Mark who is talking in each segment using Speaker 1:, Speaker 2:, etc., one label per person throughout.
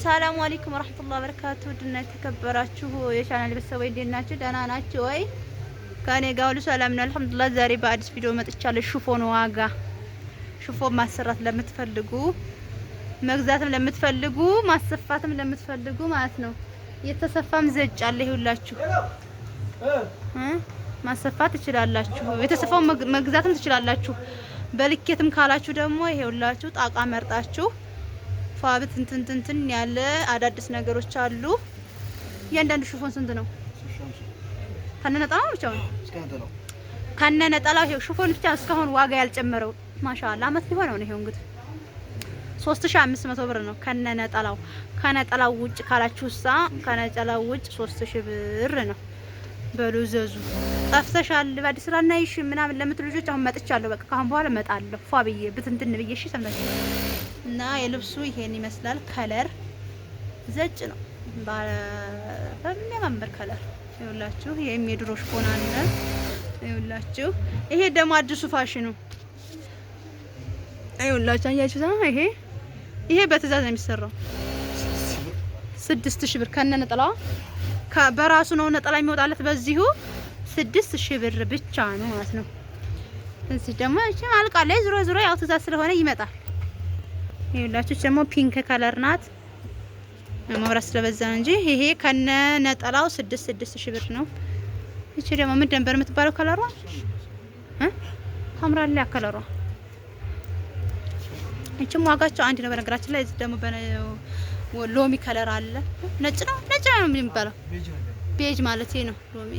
Speaker 1: ሰላሙ አለይኩም ወራህመቱላሂ ወበረካቱ። ድና የተከበራችሁ የቻናል ቤተሰቦች እንዴት ናችሁ? ደህና ናችሁ ወይ? ከኔ ጋር ሁሉ ሰላም ነው አልሐምዱሊላህ። ዛሬ በአዲስ ቪዲዮ መጥቻለሁ። ሽፎን ዋጋ ሽፎን ማሰራት ለምትፈልጉ መግዛትም ለምትፈልጉ ማሰፋትም ለምትፈልጉ ማለት ነው። የተሰፋም ዘጭ አለ ይሁላችሁ ማሰፋት ትችላላችሁ። የተሰፋው መግዛትም ትችላላችሁ። በልኬትም ካላችሁ ደግሞ ይሄውላችሁ ጣቃ መርጣችሁ ፋብት እንትን እንትን ያለ አዳዲስ ነገሮች አሉ። እያንዳንዱ ሽፎን ስንት ነው? ከነነጠላው ብቻ ነው። ከነነጠላው ይሄው ሽፎን ብቻ እስካሁን ዋጋ ያልጨመረው ማሻአላ አመት ሊሆነው ነው። ይሄው እንግዲህ 3500 ብር ነው ከነነጠላው። ከነጠላው ውጭ ካላችሁሳ ከነጠላው ውጭ 3000 ብር ነው። በሉ ዘዙ። ጠፍተሻል በአዲስ ስራ እናይሽ ምናምን ለምትሉ ልጆች አሁን መጥቻለሁ። በቃ ካሁን በኋላ እመጣለሁ ፏ ብዬ ብትንትን ብዬ እሺ ሰምታችሁ እና የልብሱ ይሄን ይመስላል። color ዘጭ ነው በሚያማምር color ይኸውላችሁ። ይሄም የድሮ ሽፎን አለ ይኸውላችሁ። ይሄ ደግሞ አዲሱ ፋሽኑ ይኸውላችሁ። አያችሁት? ይሄ በትዕዛዝ ነው የሚሰራው። 6000 ብር ከነ ነጠላዋ በራሱ ነው ነጠላ የሚወጣለት በዚሁ 6000 ብር ብቻ ነው ማለት ነው። እዚህ ደግሞ እቺ አልቃለች። ዞሮ ዞሮ ያው ትዕዛዝ ስለሆነ ይመጣል። ይኸውላችሁ ደግሞ pink color ናት። መብራት ስለበዛ እንጂ ይሄ ከነ ነጠላው 6000 ብር ነው። እቺ ደግሞ ምን ደንበር የምትባለው ከለሯ ታምራለች። ከለሯ እቺም ዋጋቸው አንድ ነው። በነገራችን ላይ እዚህ ደግሞ ሎሚ color አለ። ነጭ ነው ነጭ ነው የሚባለው beige ማለት ነው። ሎሚ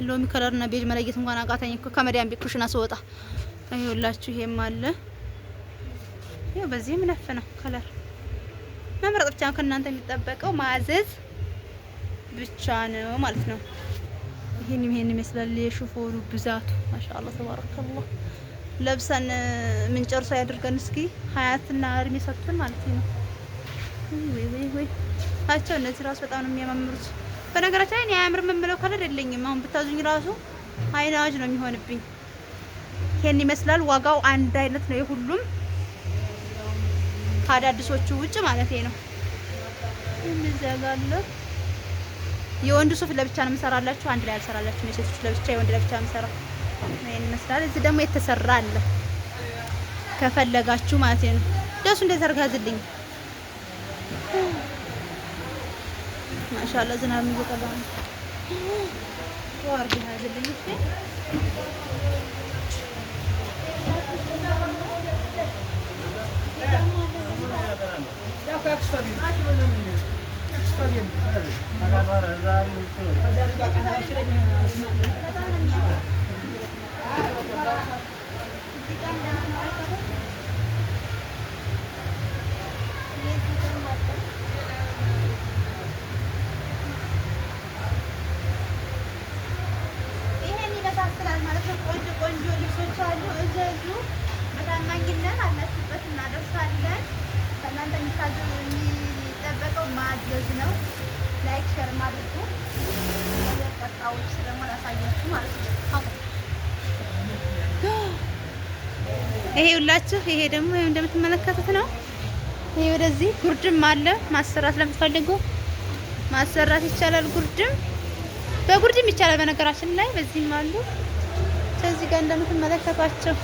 Speaker 1: ሎሚ color እና beige መለየት እንኳን አቃተኝ እኮ ከመዲያም ቤት ኩሽና ስወጣ። ይኸውላችሁ ይሄም አለ። ይኸው በዚህም ነፍ ነው color መምረጥ ብቻ ነው ከእናንተ የሚጠበቀው ማዘዝ ብቻ ነው ማለት ነው። ይሄን ይመስላል የሽፎኑ ብዛቱ። ማሻአላህ ተባረከላህ። ለብሰን ምን ጨርሶ ያድርገን እስኪ ሀያትና እድሜ ሰጥቶን ማለት ነው። ወይ ወይ ወይ አቸው እነዚህ ራሱ በጣም ነው የሚያማምሩት። በነገራችን ላይ እኔ አያምርም የምለው color የለኝም። አሁን ብታዙኝ ራሱ አይን አዋጅ ነው የሚሆንብኝ። ይሄን ይመስላል። ዋጋው አንድ አይነት ነው የሁሉም ከአዳዲሶቹ ውጭ ማለት ነው። እንዘጋለ የወንድ ሱፍ ለብቻ ነው የምሰራላችሁ፣ አንድ ላይ አልሰራላችሁ። የሴቶች ለብቻ የወንድ ለብቻ ነው የምሰራው። ይሄን ይመስላል። እዚህ ደግሞ የተሰራ አለ ከፈለጋችሁ ማለት ነው። ደሱ እንደዚህ አድርጋ ያዝልኝ። ማሻአላ ዝናብ እየጠላ ነው። ወርድ ያዝልኝ። እሺ ይሄን ይመሳስላል ማለት ነው። ቆንጆ ቆንጆ ልብሶች አሉ። እዘዙ። በታማኝነት አላችሁበት እናደርሳለን። ከእናንተ የሚጠበቀው ማዘዝ ነው። like share አድርጉ። ቀጣዩ ልብስ ደግሞ ላሳያችሁ ማለት ነው። ይሄ ሁላችሁ ይሄ ደግሞ እንደምትመለከቱት ነው። ይሄ ወደዚህ ጉርድም አለ። ማሰራት ለምትፈልጉ ማሰራት ይቻላል። ጉርድም በጉርድም ይቻላል። በነገራችን ላይ በዚህም አሉ። ከዚህ ጋር እንደምትመለከቷቸው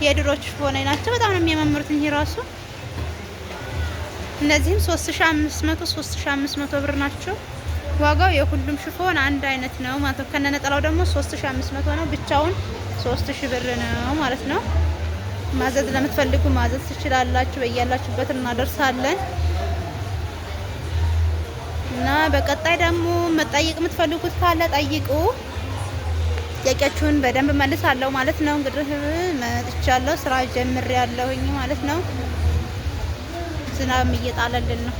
Speaker 1: የድሮች ሽፎን ናቸው። በጣም ነው የሚያማምሩት። ይሄ ራሱ እነዚህም 3500 3500 ብር ናቸው። ዋጋው የሁሉም ሽፎን አንድ አይነት ነው ማለት ነው። ከነነጠላው ደግሞ 3500 ነው። ብቻውን 3000 ብር ነው ማለት ነው። ማዘዝ ለምትፈልጉ ማዘዝ ትችላላችሁ። በያላችሁበት እናደርሳለን እና በቀጣይ ደግሞ መጠየቅ የምትፈልጉት ካለ ጠይቁ። ጥያቄያችሁን በደንብ መልሳለሁ ማለት ነው። እንግዲህ መጥቻለሁ፣ ስራ ጀምሬያለሁኝ ማለት ነው። ዝናብም እየጣለልን ነው።